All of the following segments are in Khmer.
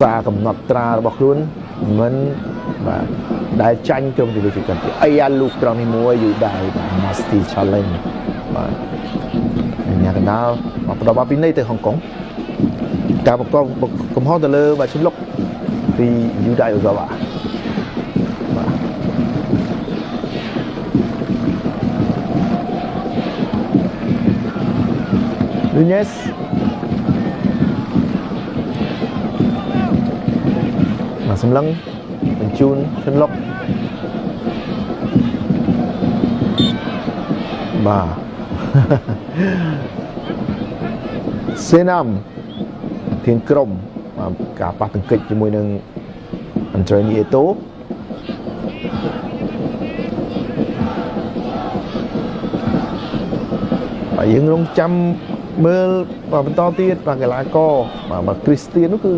សារកំណត់ត្រារបស់ខ្លួនមិនបាទដែលចាញ់ក្រុមជម្រើសជាតិកម្ពុជាអាយ៉ាលូកត្រង់នេះមួយយូដៃបាទ Nasty Challenge បាទញ៉ាកណ្ដាលមកផ្ដល់បាល់ពីនេះទៅហុងកុងការបង្កកំហុសទៅលើបាទជំលុកពីយូដៃអូហ្សាវ៉ាបាទនូញេសបាទសម្លឹងបញ្ជូនជំលុកបាទសេណាំធានក្រុមបាទការប៉ះទង្គិចជាមួយនឹងអន់ដ្រេនីអេតូបាទយើងរងចាំមើលបាទបន្តទៀតបាទកីឡាករបាទបាទគ្រីស្ទៀននោះគឺ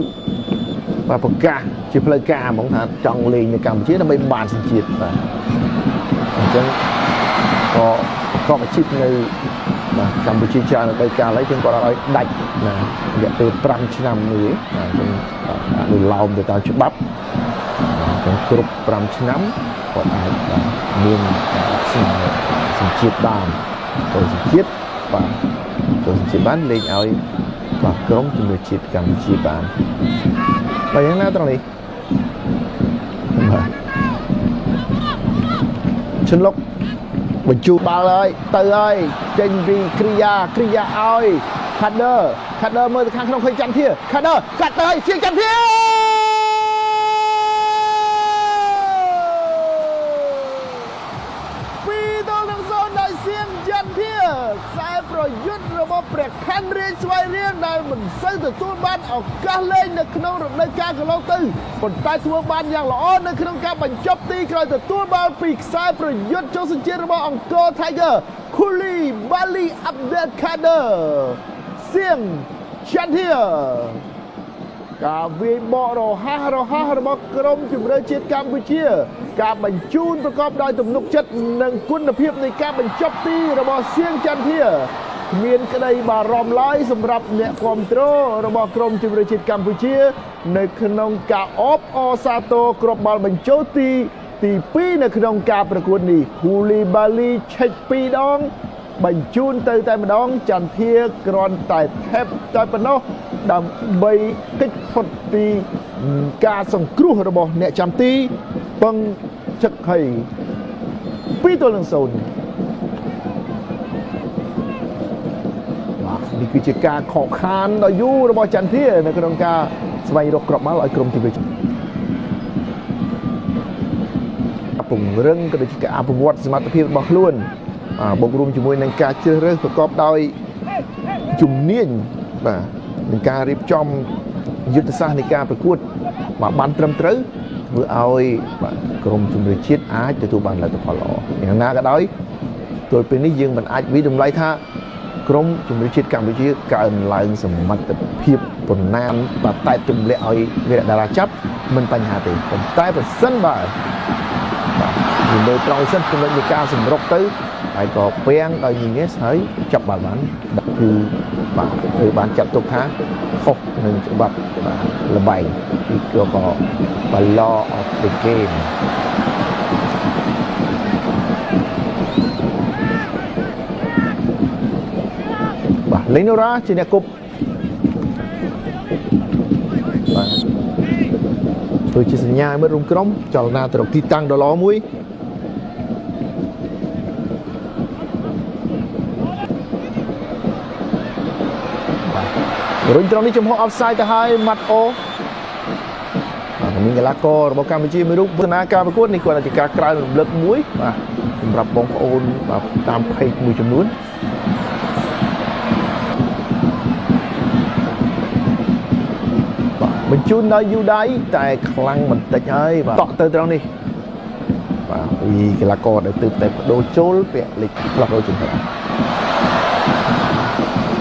បាទប្រកាសជាផ្លូវការហ្មងថាចង់លេងនៅកម្ពុជាដើម្បីបានសញ្ជាតិបាទអញ្ចឹងក៏ប្រកបអាជីពនៅបាទកម្ពុជាច្រើនរដូវកាលហើយជាងគាត់អត់ឲ្យដាច់ណារយៈពេល5ឆ្នាំនេះបាទអញ្ចឹងបាទអនុលោមទៅតាមច្បាប់អញ្ចឹងគ្រប់5ឆ្នាំគាត់អាចបាទមានការស្នើសញ្ជាតិបានចូលសញ្ជាតិបាទចូលសញ្ជាតិបានលេងឲ្យបាទក្រុមជំនឿជាតិកម្ពុជាបានបាទយ៉ាងណាត្រង់នេះបាទឈិនលុកបញ្ជូនបាល់ហើយទៅហើយចេញពីគ្រីយ៉ាគ្រីយ៉ាឲ្យខាត់ដឺខាត់ដឺមើលទៅខាងក្នុងឃើញចន្ទធាខាត់ដឺកាត់ទៅហើយជាងចន្ទធា2-0ដោយសៀងចន្ទធាខ្សែប្រយុទ្ធរបស់ព្រះខ័នរាជស្វាយរៀងដែលមិនសូវទទួលបានឱកាសលេងនៅក្នុងរដូវកាលកន្លងទៅប៉ុន្តែធ្វើបានយ៉ាងល្អនៅក្នុងការបញ្ចប់ទីក្រោយទទួលបាល់ពីខ្សែប្រយុទ្ធចូលសញ្ជាតិរបស់អង្គរ Tiger គូលីបាលីអាប់ដេលខាឌឺសៀងចន្ទធាការវាយបករហ័សរហ័សរបស់ក្រុមជម្រើសជាតិកម្ពុជា ការបញ្ជូនប្រកបដោយទំនុកចិត្តនិងគុណភាពនៃការបញ្ចប់ទីរបស់សៀងចន្ទធាគ្មានក្តីបារម្ភឡើយសម្រាប់អ្នកគ្រប់គ្រងរបស់ក្រុមជម្រើសជាតិកម្ពុជា នៅក្នុងការអបអរសាទរគ្រាប់បាល់បញ្ចូលទីទី2នៅក្នុងការប្រកួតនេះហ៊ូលីបាលីឆិច2ដង បញ្ជូនទៅតែម្ដងចន្ទធាគ្រាន់តែថេបតែប៉ុណ្ណោះដើម្បីគេចផុតពីការសង្គ្រោះរបស់អ្នកចាំទីពឹងចឹកហៃ2-0បាទនេះគឺជាការខកខានដ៏យូររបស់ចន្ទធានៅក្នុងការស្វែងរកគ្រាប់បាល់ឲ្យក្រុមទីវិពង្រឹងក៏ដូចជាការអភិវឌ្ឍសមត្ថភាពរបស់ខ្លួនបាទបូករួមជាមួយនឹងការជ្រើសរើសប្រកបដោយជំនាញបាទនឹងការរៀបចំយុទ្ធសាស្ត្រនៃការប្រកួតបាទបានត្រឹមត្រូវធ្វើឲ្យបាទក្រុមជម្រើសជាតិអាចទទួលបានលទ្ធផលល្អយ៉ាងណាក៏ដោយទល់ពេលនេះយើងមិនអាចវិតម្លៃថាក្រុមជម្រើសជាតិកម្ពុជាកើនឡើងសមត្ថភាពប៉ុណ្ណាបាទតែទម្លាក់ឲ្យវីរៈតារាចាប់មិនបញ្ហាទេប៉ុន្តែប្រសិនបើបាទនិយាយត្រង់សិនចំណុចនៃការសម្រុកទៅហើយក៏ពាំងដោយញញេសហើយចាប់បាល់បានគឺបាទត្រូវបានចាត់ទុកថាខុសនឹងច្បាប់បាទលបែងគឺក៏បាទ law of the game បាទលេងណូរ៉ាជាអ្នកគប់បាទធ្វើជាសញ្ញាឲ្យមិត្តរួមក្រុមចលនាទៅរកទីតាំងដ៏ល្អមួយរុញត្រង់នេះចំហ offside ទៅហើយម៉ាត់អូបាទមានកីឡាកររបស់កម្ពុជាមួយរូបវឌ្ឍនាការប្រកួតនេះគាត់ជាការក្រើនរំលឹកមួយបាទសម្រាប់បងប្អូនបាទតាម page មួយចំនួនបាទបញ្ជូនដល់យូដៃតែខ្លាំងបន្តិចហើយបាទតក់ទៅត្រង់នេះបាទពីកីឡាករដែលទើបតែបដូរចូលពាក់លេខផ្លាស់ប្ដូរជំហាន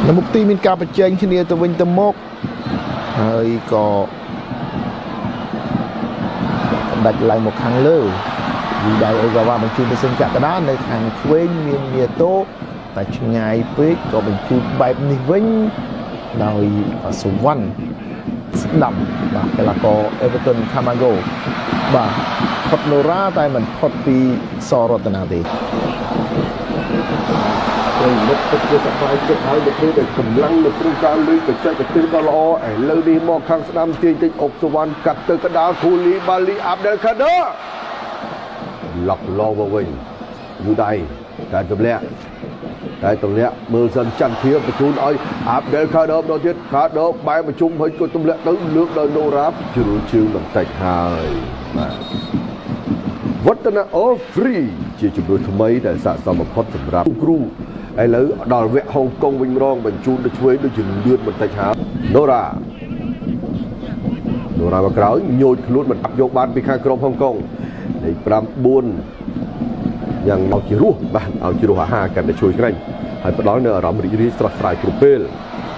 នៅមុខទីមានការប្រជែងគ្នាទៅវិញទៅមកហើយក៏ដាច់ឡើងមកខាងលើយូដៃអូហ្គាវ៉ាបញ្ជូនទៅសិនកក្កដានៅខាងឆ្វេងមានមៀតូតែឆ្ងាយពេកក៏បញ្ជូនបែបនេះវិញដោយសុវណ្ណ ស្ដាំបាទកីឡាករ Everton Camargo បាទផុតណូរ៉ាតែមិនផុតពីសរតនាទេ ត្រូវលុបពិតជាសប្បាយចិត្តហើយនៅពេលដែលកម្លាំងនៅក្នុងការលេងបច្ចេកទេសដ៏ល្អឥឡូវនេះមកខាងស្ដាំទាញតិចអុកសវណ្ណកាត់ទៅកដាលគូលីបាលីអាប់ដេលខាឌឺឡុកឡមកវិញយូដៃតែទម្លាក់តែទម្លាក់មើលសិនចន្ទធាបញ្ជូនឲ្យអាប់ដេលខាឌឺម្ដងទៀតខាឌឺបែរប្រជុំហើយក៏ទម្លាក់ទៅលើកដល់ណូរ៉ាជ្រុលជើងបន្តិចហើយបាទ វឌ្ឍនៈអូហ្វ្រីជាជំនួយថ្មីដែលស័ក្តិសមបំផុតសម្រាប់គ្រូឥឡូវដល់វគ្គហុងកុងវិញម្ដងបញ្ជូនទៅឆ្វេងដូចជាលឿនបន្តិចហើយណូរ៉ាណូរ៉ាមកក្រោយញោចខ្លួនមិនអាប់យកបានពីខាងក្រុមហុងកុងលេខ5 4យ៉ាងមកជារសបាទឲ្យជារសអាហារកាន់តែជួយឆ្ងាញ់ហើយផ្ដល់នូវអារម្មណ៍រីករាយស្រស់ស្រាយគ្រប់ពេល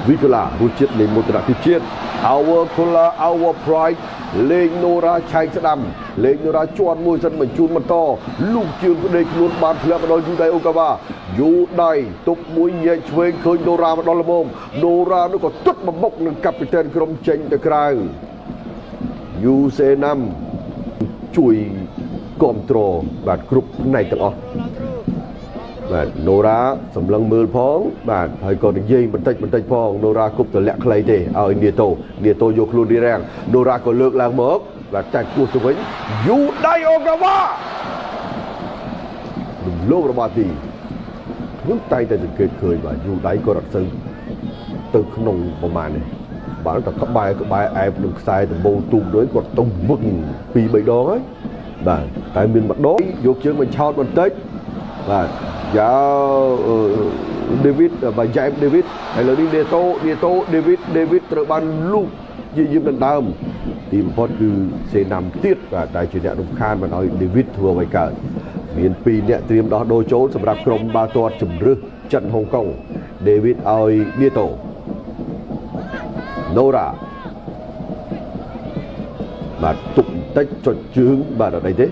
វីកូឡារសជាតិនៃមោទនភាពជាតិ Our Cola Our Pride លេងណូរ៉ាឆែកស្ដាំលេងណូរ៉ាជន់មួយសិនបញ្ជូនបន្តលូកជើងក្តេកខ្លួនបានធ្លាក់មកដល់យូដៃអូកាវ៉ាយូដៃទប់មួយញែកឆ្វេងឃើញណូរ៉ាមកដល់ល្មមណូរ៉ានោះក៏ទុតបបុកនឹងកាពីតែនក្រុមចេញទៅក្រៅយូសេណាំជួយគ្រប់គ្រងបាទគ្រប់ផ្នែកទាំងអស់បាទណូរ៉ាសម្លឹងមើលផងបាទហើយក៏និយាយបន្តិចបន្តិចផងណូរ៉ាគប់ទម្លាក់ខ្លីទេឲ្យនីតូនីតូយកខ្លួនរីរាំងណូរ៉ាក៏លើកឡើងមកបាទតែគោះទៅវិញយូដៃអូកាវ៉ារំលោភរបស់ទីខ្ញុំតែងតែសង្កេតឃើញបាទយូដៃក៏រត់ទៅទៅក្នុងប្រមាណនេះបាទតែក្បែរក្បែរអែបនឹងខ្សែដំបូលទូកដូចគាត់ទៅវឹង2 3ដងហើយបាទតែមានម្ដងយកជើងបញ្ឆោតបន្តិចបាទយ៉ាដេវីតបាទយ៉ែមដេវីតឥឡូវនេះនេតូនេតូដេវីតដេវីតត្រូវបានលូកយាយឹមដណ្ដើមទីបំផុតគឺសេណាំទៀតបាទតែជាអ្នករំខានមិនឲ្យដេវីតធ្វើអ្វីកើតមាន2អ្នកត្រៀមដោះដូរចូលសម្រាប់ក្រុមបាល់ទាត់ជំរឹះចិនហុងកុងដេវីតឲ្យនេតូណូរ៉ាបាទទុកបន្តិចចុចជើងបាទអត់អីទេ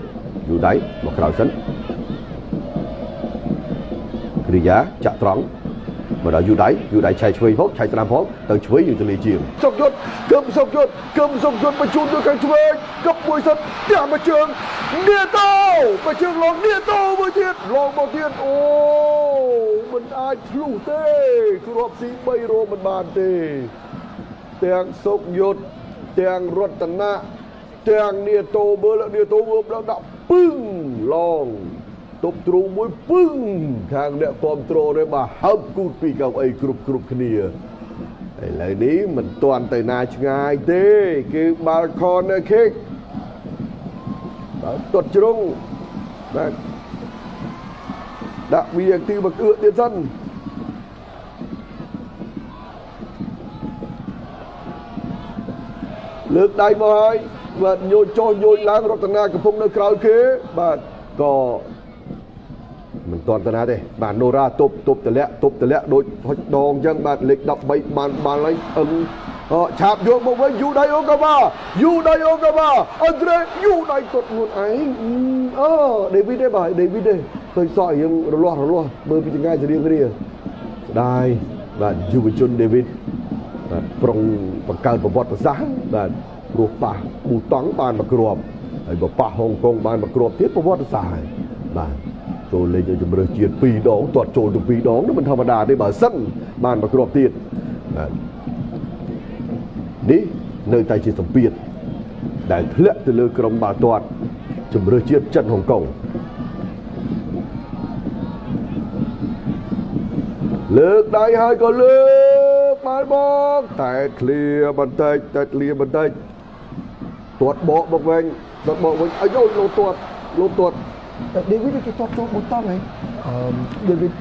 យូដៃមកក្រោយសិនគ្រិយាចាក់ត្រង់មកដល់យូដៃយូដៃឆែកឆ្វេងផងឆែកស្ដាំផងទៅឆ្វេងយើងទៅលេជាងសុកយុទ្ធគឹមសុកយុទ្ធគឹមសុកយុទ្ធបញ្ជូនទៅខាងឆ្វេងគឹបមួយសិនផ្ទះមួយជើងនេតូមួយជើងឡងនេតូមួយទៀតឡងមកទៀតអូមិនអាចធ្លុះទេគ្រាប់ទី3រមិនបានទេទាំងសុកយុទ្ធទាំងរតនៈទាំងនេតូមើលនេតូមើលដាក់ពឹងឡងទប់ទ្រូងមួយពឹងខាងអ្នកគ្រប់គ្រងនេះបាទហើបគូតពីកៅអីគ្រប់គ្រប់គ្នាឥឡូវនេះមិនទាន់ទៅណាឆ្ងាយទេគឺបាល់ corner kick បាទទាត់ជ្រុងបាទដាក់វាទីមកអឿទៀតសិនលើកដៃមកហើយបាទញោចចុះញោចឡើងរតនាកំពុងនៅក្រោយគេបាទក៏មិនទាន់ទៅណាទេបាទណូរ៉ាទប់ទប់តម្លាក់ទប់តម្លាក់ដូចហុចដងអញ្ចឹងបាទលេខ13បានបាល់ហើយអឹងឆាបយកមកវិញយូដៃអូកាវ៉ាយូដៃអូកាវ៉ាអនដ្រេយូដៃទាត់ខ្លួនឯងអូដេវីតទេបាទដេវីតទេឃើញសក់យើងរលាស់រលាស់មើលពីចង្ងាយសេរីគ្នាស្ដាយបាទយុវជនដេវីតបាទប្រុងបង្កើតប្រវត្តិសាស្ត្របាទព្រោះប៉ះប៊ូតង់បានមកគ្រាប់ហើយបើប៉ះហុងកុងបានមកគ្រាប់ទៀតប្រវត្តិសាស្ត្រហើយបាទចូលលេងឲ្យជំរឿសជាតិ2ដងទាត់ចូលទៅ2ដងនោះមិនធម្មតាទេបើសិនបានមកគ្រាប់ទៀតបាទនេះនៅតែជាសម្ពាធដែលធ្លាក់ទៅលើក្រុមបាល់ទាត់ជំរឿសជាតិចិនហុងកុងលើកដៃហើយក៏លើកបាល់មកតែឃ្លាបន្តិចតែឃ្លាបន្តិចទាត់បកមកវិញទាត់បកវិញអាយលោទាត់លោទាត់តែដេវីតគេទាត់ចូលប៊ូតង់ហី អឺដេវីត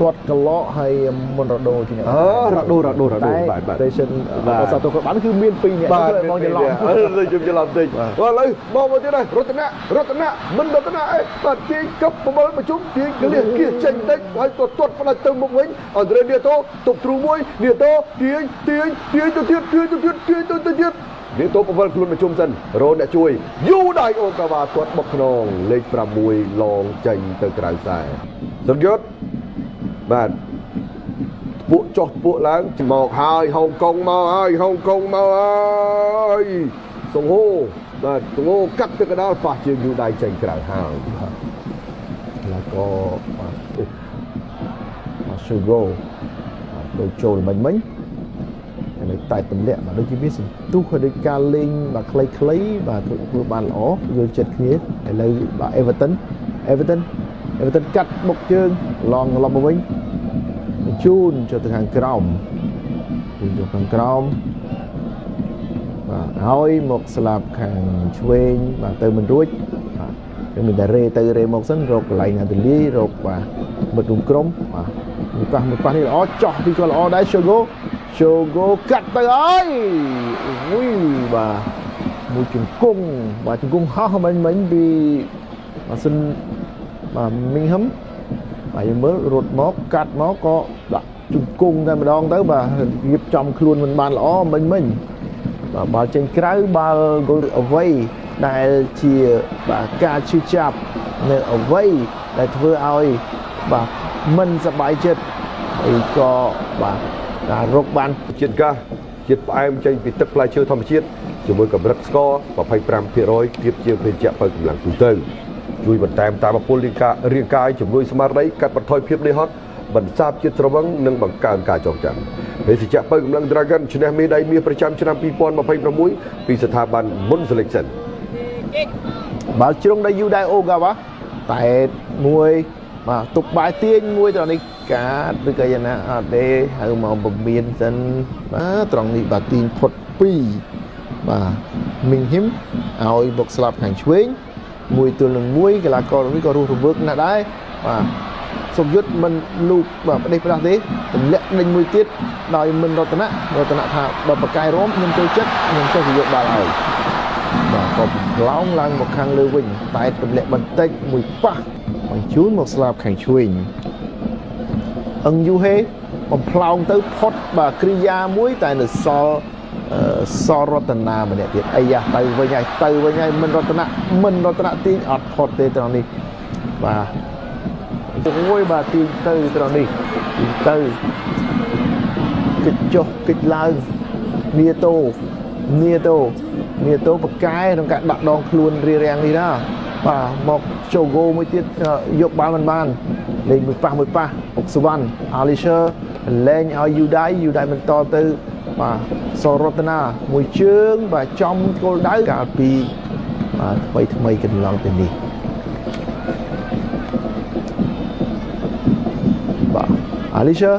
ទាត់កឡកហើយមុនរដូជាអ្នក អរ៉ាដូរ៉ាដូរ៉ាដូបាទបាទ តែសិនអត់ទៅគាត់បានគឺមាន2នាក់បងច្រឡំ ខ្ញុំច្រឡំតិចបាទឥឡូវមកមកទៀតហើយរតនៈរតនៈមិនរតនៈអីបាទទាញកឹប7ប្រជុំទាញកលៀសគៀសចេញតិចហើយក៏ទាត់ផ្ដាច់ទៅមុខវិញអនដ្រេនីតូទប់ទ្រូមួយនីតូទាញទាញទាញទៅទៀតទាញទៅទៀតទាញទៅទៀតនីតូ7ខ្លួនប្រជុំសិនរោអ្នកជួយយូដៃអូកាវ៉ាទាត់បុកខ្នងលេខ6ឡងចេញទៅក្រៅខ្សែសុខយុទ្ធបាទ ពួកចុះពួកឡើងមកហើយហុងកុងមកហើយហុងកុងមកហើយសុងហូបាទសុងហូកាត់ទឹកកដាលប៉ះជើងយូដៃចេញក្រៅហើយ បាទแล้วក៏បាទបាទ Sugo បាទដូចចូលមិញមិញហើយតែទម្លាក់បាទដូចជាមានសន្ទុះហើយដូចការលេងបាទខ្លីៗបាទធ្វើបានល្អយល់ចិត្តគ្នាឥឡូវបាទ Everton Everton Everton កាត់បុកជើងឡងត្រឡប់មកវិញបញ្ជូនចូលទៅខាងក្រោមជូនចូលខាងក្រោមបាទហើយមកស្លាប់ខាងឆ្វេងបាទទៅមិនរួចបាទគឺមានតែរេទៅរេមកសិនរកកន្លែងណាទលាយរកបាទមិត្តរួមក្រុមបាទមួយប៉ះមួយប៉ះនេះល្អចោះពីក៏ល្អដែរ Shogo Shogo កាត់ទៅហើយអូយបាទមួយជង្គង់បាទជង្គង់ហោះមិញមិញពីបាទសិនបាទមីងហឹមបាទយើងមើលរត់មកកាត់មកក៏ដាក់ជង្គង់តែម្ដងទៅបាទរៀបចំខ្លួនមិនបានល្អមិញមិញបាទបាល់ចេញក្រៅបាល់គោលអ្វីដែលជាបាទការឈឺចាប់នៅអ្វីដែលធ្វើឲ្យបាទមិនសប្បាយចិត្តហើយក៏បាទការរកបាន ជាតិហ្គាសជាតិផ្អែមចេញពីទឹកផ្លែឈើធម្មជាតិជាមួយកម្រិតស្ករ25%ទាបជាងភេសជ្ជៈបើកម្លាំងទូទៅជួយបន្ថែមតាមពលរាងកាយរាងកាយជំនួយស្មារតីកាត់បន្ថយភាពនឿយហត់បន្សាបជាតិស្រវឹងនិងបង្កើនការចងចាំភេសជ្ជៈបើកម្លាំង Dragon ឈ្នះមេដាយមាសប្រចាំឆ្នាំ2026ពីស្ថាប័នមុន Selection បាល់ជ្រុងដោយយូដៃអូហ្គាវ៉ាតែមួយបាទទុកបាយទាញមួយត្រង់នេះកាតឬក៏យ៉ាងណាអត់ទេហៅមកពមៀនសិនបាទត្រង់នេះបាទទាញផុត2បាទមីងហ៊ីមឲ្យបុកស្លាប់ខាងឆ្វេងមួយទល់នឹងមួយកីឡាករនេះក៏រស់រវើកណាស់ដែរបាទសុខយុទ្ធមិនលូកបាទផ្ដេសផ្ដាស់ទេទម្លាក់ដេញមួយទៀតដោយមិនរតនៈរតនៈថាបើបកកាយរមខ្ញុំចូលចិត្តខ្ញុំចុះទៅយកបាល់ឲ្យ បាទក៏បំផ្លោងឡើងមកខាងលើវិញតែទម្លាក់បន្តិចមួយប៉ះបញ្ជូនមកស្លាបខាងឆ្វេងអឹងយូហេបំផ្លោងទៅផុតបាទគ្រិយាមួយតែនៅសល់អឺសរតនាម្នាក់ទៀតអាយ៉ាទៅវិញហើយទៅវិញហើយមិនរតនៈមិនរតនៈទាញអត់ផុតទេត្រង់នេះបាទអូយបាទទាញទៅត្រង់នេះទាញទៅ គិតចុះគិតឡើងនីតូនីតូនីតូបកែក្នុងការដាក់ដងខ្លួនរារាំងនេះណាបាទមកចូលហ្គោមួយទៀតយកបាល់មិនបានលេងមួយប៉ះមួយប៉ះអុកសវណ្ណអាលីឈើលែងឲ្យយូដៃយូដៃបន្តទៅបាទសរតនាមួយជើងបាទចំគោលដៅកាលពីបាទថ្មីថ្មីកន្លងទៅនេះបាទអាលីឈើ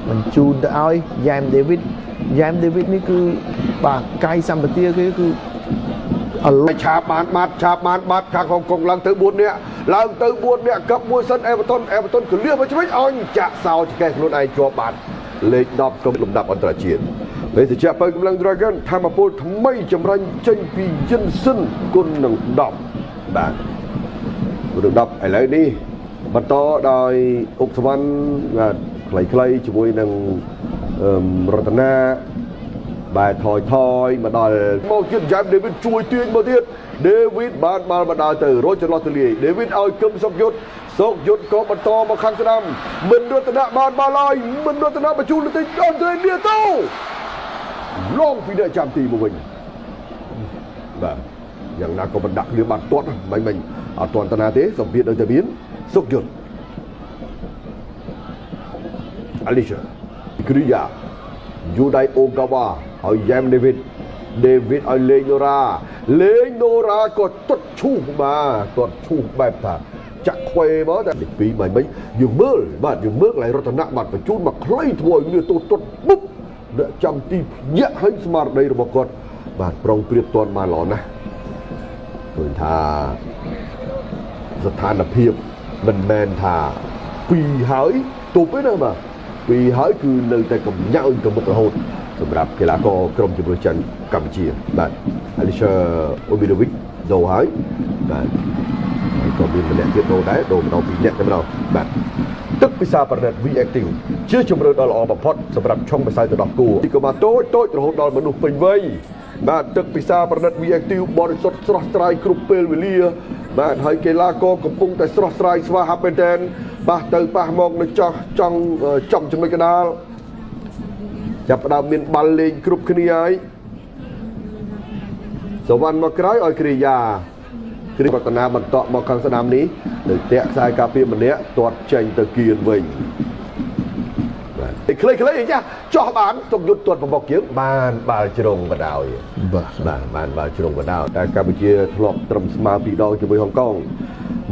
បញ្ជូនទៅឲ្យយ៉ែមដេវីតយ៉ែមដេវីតនេះគឺបាទកាយសម្បទាគេគឺអល ឆាបបានបាត់ឆាបបានបាត់ខាងហុងកុងឡើងទៅ4នាក់ឡើងទៅ4នាក់កឹបមួយសិនអេវតុនអេវតុនកលៀសមកឆ្វេងអញចាក់សោឆ្កេះខ្លួនឯងជាប់បាត់លេខ10ក្រុមលំដាប់អន្តរជាតិភេសជ្ជៈបើកម្លាំង Dragon ធម្មពលថ្មីចម្រាញ់ចេញពីយិនស៊ិនគុណនឹង10បាទគុណនឹង10ឥឡូវនេះបន្តដោយអុកសវណ្ណបាទខ្លីៗជាមួយនឹងអឺរតនា បែរថយថយមកដល់មកទៀតយ៉ែមដេវីតជួយទាញមកទៀតដេវីតបានបាល់មកដល់ទៅរត់ចន្លោះទលាយដេវីតឲ្យគឹមសុកយុទ្ធសុកយុទ្ធក៏បន្តមកខាងស្ដាំមិនរតនៈបានបាល់ហើយមិនរតនៈបញ្ជូនទៅអនដ្រេនីតូឡងពីអ្នកចាំទីមកវិញបាទយ៉ាងណាក៏បណ្ដាក់គ្នាបានទាត់មិនមិនអត់ទាន់តាណាទេសម្ពាធនៅតែមានសុកយុទ្ធអាលីសាគ្រីយ៉ា យូដៃអូកាវ៉ាឲ្យយ៉ែមដេវីតដេវីតឲ្យលេងណូរ៉ាលេងណូរ៉ាក៏ទាត់ឈូសបាទទាត់ឈូសបែបថាចាក់ខ្វេមកតែលេខ2មិនមិនយើងមើលបាទយើងមើលកន្លែងរតនៈបាទបញ្ជូនមកខ្លីធ្វើឲ្យវាទូទាត់បុបអ្នកចាំទីភ្ញាក់ឲ្យស្មារតីរបស់គាត់បាទប្រុងប្រៀបទាន់បានល្អណាស់ឃើញថាស្ថានភាពមិនមែនថាពីរហើយទប់ទេណាបាទពីរហើយគឺនៅតែកំញើញទៅមុខរហូតសម្រាប់កីឡាករក្រុមជម្រើសចិនកម្ពុជាបាទ Alisha Obidovic ដូរហើយបាទហើយក៏មានម្នាក់ទៀតដូរដែរដូរម្ដងពីរនាក់តែម្ដងបាទទឹកពិសាប្រណិត V Active ជាជម្រើសដ៏ល្អបំផុតសម្រាប់ឆុងម្សៅទឹកដោះគោពីកុមារតូចតូចរហូតដល់មនុស្សពេញវ័យបាទទឹកពិសាប្រណិត V Active បរិសុទ្ធស្រស់ស្រាយគ្រប់ពេលវេលា បាទហើយកីឡាករកំពុងតែស្រស់ស្រាយស្វាហាប់មែនទែនប៉ះទៅប៉ះមកនៅចោះចង់ចំចំណុចកដាលចាប់ផ្ដើមមានបាល់លេងគ្រប់គ្នាហើយសវណ្ណមកក្រោយឲ្យគ្រីយ៉ាគ្រីរតនាបន្តមកខាងស្ដាំនេះនៅតាក់ខ្សែការពារម្នាក់ទាត់ចេញទៅគៀនវិញបាទខ្លីៗអីចាចោះបានទុកយុទ្ធទាត់ប្របុកយើងបានបាល់ជ្រុងបដ ாய் បាទ បាទបានបាល់ជ្រុងបដ ாய் តែកម្ពុជាធ្លាប់ត្រឹមស្មើពីរដងជាមួយហុងកុង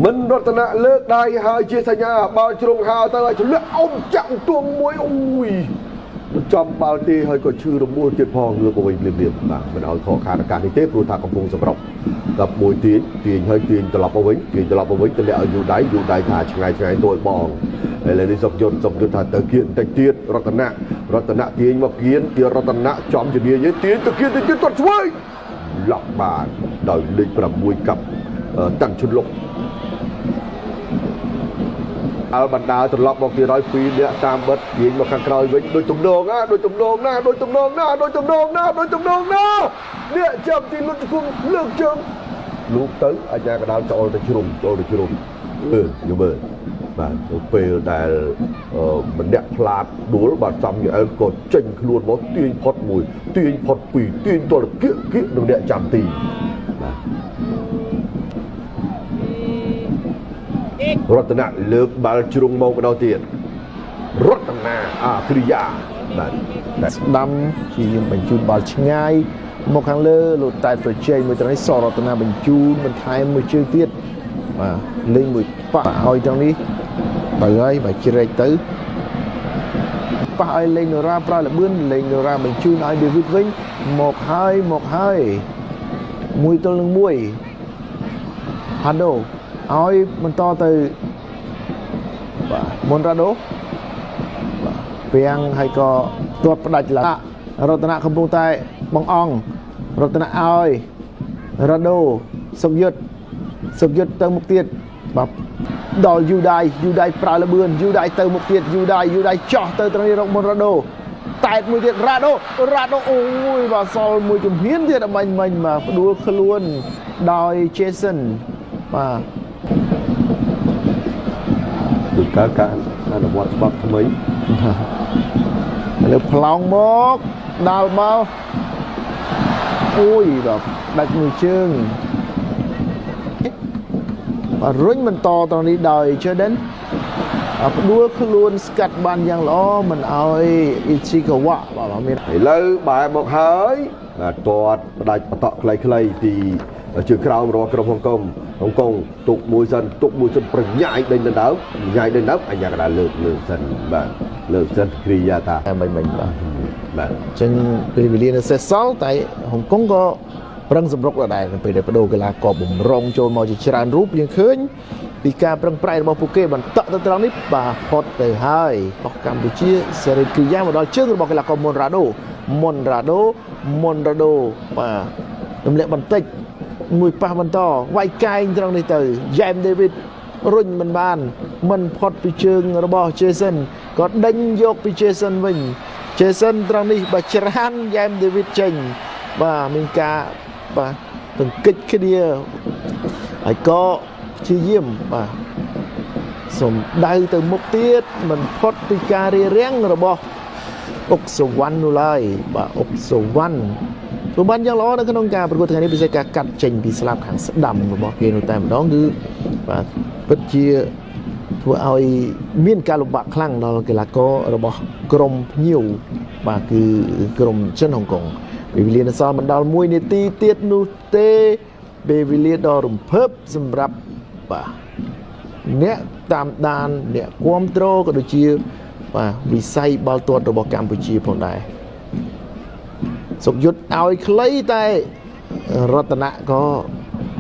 មិនរតនៈលើកដៃហើយជាសញ្ញាបាល់ជ្រុងហើយទៅឲ្យធ្លាក់អុំចាក់ទួងមួយអូយមិនចំបាល់ទេហើយក៏ឈឺរបួសទៀតផងងើបមកវិញភ្លាមៗបាទមិនឲ្យខកខានឱកាសនេះទេព្រោះថាកំពុងសម្រុកដល់មួយទាញទាញហើយទាញត្រឡប់មកវិញទាញត្រឡប់មកវិញទម្លាក់ឲ្យយូដៃយូដៃថាឆ្ងាយឆ្ងាយទួយបងឥឡូវនេះសុកយុទ្ធសុកយុទ្ធថាទៅគៀនតិចទៀតរតនៈរតនៈទាញមកគៀនទារតនៈចំជានាយទាញទៅគៀនតិចទៀតទាត់ឆ្វេងឡក់បានដោយលេខ6កាប់តាំងឈុនលុកអល់បណ្ដាត្រឡប់មកទៀតហើយពីរនាក់តាមបិទទាញមកខាងក្រោយវិញដូចទំនងណាដូចទំនងណាដូចទំនងណាដូចទំនងណាដូចទំនងណាអ្នកចាប់ទីលុតគុំលើកជើងលូកទៅអាជ្ញាកណ្ដាលចូលទៅជ្រុំចូលទៅជ្រុំអឺយល់មើលបាទទៅពេលដែលម្នាក់ផ្លាតដួលបាទសំយូអែលក៏ចេញខ្លួនមកទាញផុតមួយទាញផុតពីរទាញទល់គៀកគៀកនឹងអ្នកចាំទីបាទរតនៈលើកបាល់ជ្រុងមកម្ដងទៀតរតនាអាគ្រីយ៉ាបាទតែ ស្ដាំជាយាមបញ្ជូនបាល់ឆ្ងាយមកខាងលើលោកតែប្រជែងមួយត្រង់នេះសរតនាបញ្ជូនបន្ថែមមួយជើងទៀតបាទលេងមួយប៉ះឲ្យត្រង់នេះទៅហើយបាទជ្រែកទៅប៉ះឲ្យលេងនូរ៉ាប្រើលបឿនលេងនូរ៉ាបញ្ជូនឲ្យដេវីតវិញមកហើយមកហើយ1ទល់នឹង1ហាដូឲ្យបន្តទៅបាទមុនរ៉ាដូ ពាំងហើយក៏ទាត់ផ្ដាច់ឡើងរតនៈកំពុងតែបងអង្គរតនៈឲ្យរ៉ាដូសុកយុទ្ធសុកយុទ្ធទៅមុខទៀតបាទដល់យូដៃយូដៃប្រើលបឿនយូដៃទៅមុខទៀតយូដៃយូដៃចោះទៅត្រង់នេះរកមុនរ៉ាដូតែតមួយទៀតរ៉ាដូរ៉ាដូអូយបាទសល់មួយជំហានទៀតអមាញ់មិញបាទផ្ដួលខ្លួនដោយ Jason បាទ ដូចការការអនុវត្តច្បាប់ថ្មី ឥឡូវផ្លោងមកដាល់មកអូយបាទដាច់មួយជើងបាទរុញបន្តត្រង់នេះដោយ Jordan បាទផ្ដួលខ្លួនស្កាត់បានយ៉ាងល្អមិនឲ្យ Ichikawa បាទមាន ឥឡូវបែរមកហើយបាទទាត់ផ្ដាច់បតក់ខ្លីៗពីជើងក្រោមរបស់ក្រុមហុងកុងហុងកុងទុកមួយសិនទុកមួយសិនប្រញាយដេញដណ្ដើមញ៉ាយដេញដណ្ដើមអញ្ញាកដាលើកលើកសិនបាទលើកសិនគ្រីយ៉ាតា តែមិញមិញបាទ បាទ អញ្ចឹងពេលវេលានៅសេសសល់តែហុងកុងក៏ប្រឹងសម្រុកដដែលនៅពេលដែលបដូរកីឡាករបំរុងចូលមកជាច្រើនរូបយើងឃើញពីការប្រឹងប្រែងរបស់ពួកគេបន្តទៅត្រង់នេះបាទផុតទៅហើយរបស់កម្ពុជាសេរីគ្រីយ៉ាមកដល់ជើងរបស់កីឡាករមុនរ៉ាដូមុនរ៉ាដូមុនរ៉ាដូបាទទម្លាក់បន្តិចមួយប៉ះបន្តវាយកែងត្រង់នេះទៅយ៉ែមដេវីតរុញមិនបានមិនផុតពីជើងរបស់ Jason ក៏ដេញយកពី Jason វិញ Jason ត្រង់នេះបើច្រានយ៉ែមដេវីតចេញបាទមានការបាទទង្គិចគ្នាហើយក៏ព្យាយាមបាទសំដៅទៅមុខទៀតមិនផុតពីការរារាំងរបស់អុកសវណ្ណនោះឡើយបាទអុកសវណ្ណធ្វើបានយ៉ាងល្អនៅក្នុងការប្រកួតថ្ងៃនេះពិសេសការកាត់ចេញពីស្លាបខាងស្ដាំរបស់គេនោះតែម្ដងគឺបាទពិតជាធ្វើឲ្យមានការលំបាកខ្លាំងដល់កីឡាកររបស់ក្រុមភ្ញៀវបាទគឺក្រុមចិនហុងកុងពេលវេលានៅសល់មិនដល់1នាទីទៀតនោះទេពេលវេលាដ៏រំភើបសម្រាប់បាទអ្នកតាមដានអ្នកគាំទ្រក៏ដូចជាបាទវិស័យបាល់ទាត់របស់កម្ពុជាផងដែរសុកយុទ្ធឲ្យខ្លីតែរតនៈក៏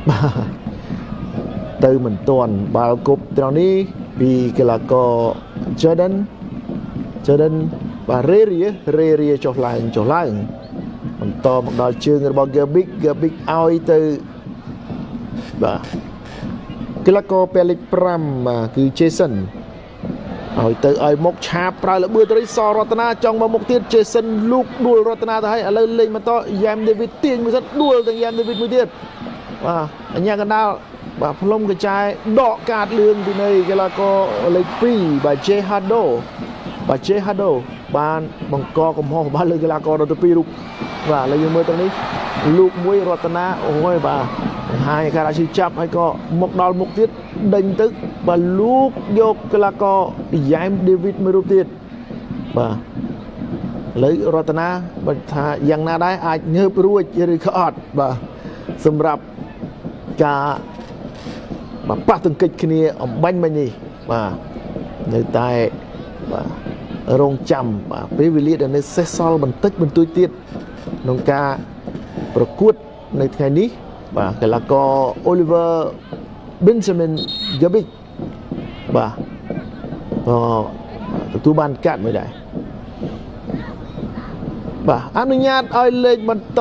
បាទទៅមិនទាន់បាល់គប់ត្រង់នេះពីកីឡាករ Jordan Jordan បាទរេរារេរាចុះឡើងចុះឡើងបន្តមកដល់ជើងរបស់ Gabic Gabic ឲ្យទៅបាទកីឡាករពេលលេខ5បាទគឺ Jason ឲ្យទៅឲ្យមកឆាបប្រើលបឿនត្រីសរតនាចង់មកមុខទៀត Jason លូកដួលរតនាទៅហើយឥឡូវលេងបន្តយ៉ែមដេវីតទាញមួយសិនដួលទៅយ៉ែមដេវីតមួយទៀតបាទអញ្ញាកណ្ដាល បាទផ្លុំកញ្ចែដកកាតលឿងពីនៃកីឡាករលេខ2បាទ J Hado បាទ J Hado បានបង្កកំហុសបាទលើកីឡាករដល់ទៅ2រូបបាទឥឡូវយើងមើលទៅនេះលូកមួយរតនាអូយបាទបង្ហាញការអាជីចាប់ហើយក៏មកដល់មុខទៀតដេញទៅបាទលូកយកកីឡាករយ៉ែមដេវីតមួយរូបទៀតបាទឥឡូវរតនាបើថាយ៉ាងណាដែរអាចងើបរួចឬក៏អត់បាទសម្រាប់ការបាទប៉ះទង្គិចគ្នាអំបញ្ញមិញនេះបាទនៅតែបាទរងចាំបាទពេលវេលាដែលនៅសេសសល់បន្តិចបន្តួចទៀតក្នុងការប្រកួតនៅថ្ងៃនេះបាទកីឡាករ Oliver Benjamin Gabic បាទក៏ទទួលបានកាត់មួយដែរបាទអនុញ្ញាតឲ្យលេខបន្ត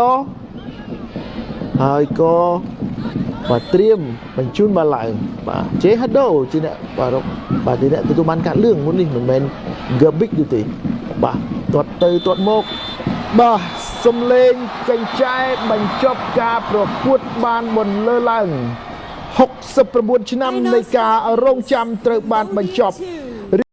ហើយក៏បាទត្រៀមបញ្ជូនបាល់ឡើងបាទជេហាដូជាអ្នកបាទរកបាទជាអ្នកទទួលបានកាត់លឿងមុននេះមិនមែន Gabic ទេបាទទាត់ទៅទាត់មកបាទសំលេងកញ្ចែបញ្ចប់ការប្រកួតបានបន្លឺឡើង69ឆ្នាំនៃការរងចាំត្រូវបានបញ្ចប់